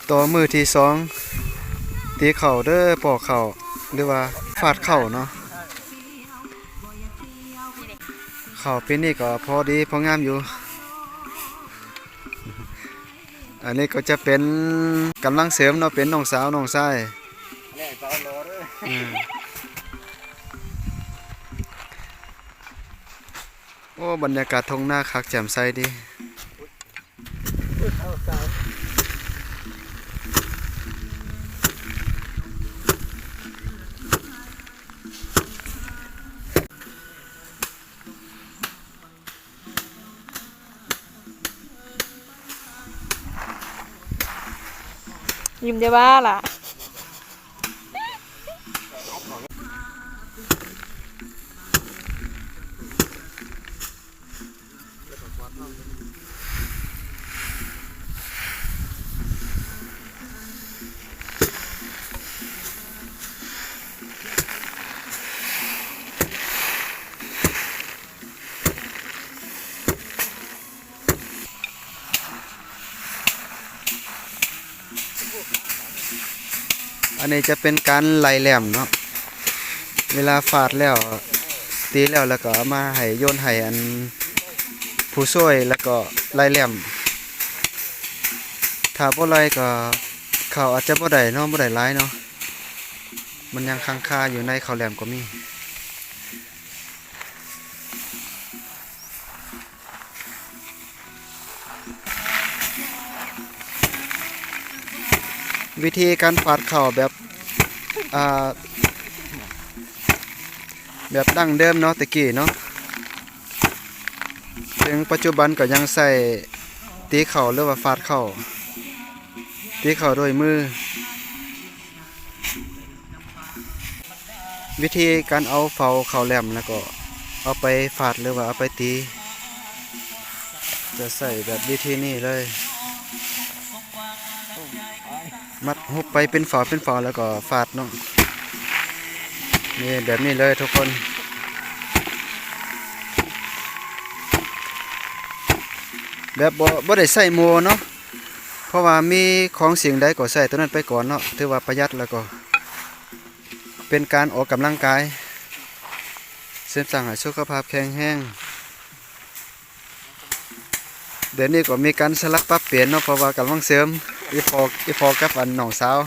ຕໍ່ມື້ທີສອງ ຕີເຂົ້າເດີ ປອກເຂົ້າ ຫຼືວ່າຟາດເຂົ້າເນາະ. ເຂົ້າປີນີ້ກໍພໍດີພໍງາມຢູ່. ອັນນີ້ກໍຈະເປັນກຳລັງເສີມເນາະ ເປັນນ້ອງສາວນ້ອງຊາຍ. ອືມ ໂອ້ ບັນຍາກາດທົ່ງນາຄັກແຈ່ມໃສດີ. ຍິ້ມຈະບ້າລະ. ອັນນີ້ຈະເປັນການໄລ່ແຫຼມເນາະ ເວລາຟາດແລ້ວ ຕີແລ້ວ ແລ້ວກໍເອົາມາໃຫ້ ໂຍນໃຫ້ອັນຜູ້ຊ່ວຍ ແລ້ວກໍໄລ່ແຫຼມ. ຖ້າບໍ່ໄລ່ກໍເຂົ້າອາດຈະບໍ່ໄດ້ເນາະ ບໍ່ໄດ້ຫຼາຍເນາະ ມັນຍັງຄ້າງຄາຢູ່ໃນເຂົ້າແຫຼມກໍມີ. ວິທີການຟາດເຂົ້າແບບ ອ່າ ແບບດັ້ງເດີມເນາະ ແຕ່ກີ້ເນາະ ເຖິງປັດຈຸບັນກໍຍັງໃຊ້ຕີເຂົ້າ ຫຼືວ່າຟາດເຂົ້າ ຕີເຂົ້າດ້ວຍມື. ວິທີການເອົາເສົາເຂົ້າແຫຼມ ແລ້ວກໍເອົາໄປຟາດ ຫຼືວ່າເອົາໄປຕີ ຈະໃຊ້ແບບວິທີນີ້ເລີຍ ມັດຮຸບໄປເປັນຝາເປັນຝາ ແລ້ວກໍຟາດເນາະ ນີ້ ແບບນີ້ເລີຍທຸກຄົນ ແບບບໍ່ ບໍ່ໄດ້ໃຊ້ໂມ່ເນາະ ເພາະວ່າມີຂອງສິ່ງໃດກໍໃຊ້ຕົວນັ້ນໄປກ່ອນເນາະ ຖືວ່າປະຢັດ ແລ້ວກໍເປັນການອອກກຳລັງກາຍ ເສີມສ້າງໃຫ້ສຸຂະພາບແຂງແຮງ. ດຽວນີ້ກໍມີການສະຫຼັບປັບປ່ຽນເນາະ ເພາະວ່າກຳລັງເສີມ ອີ່ພໍ່ ອີ່ພໍ່ກັບອັນນ້ອງສາວ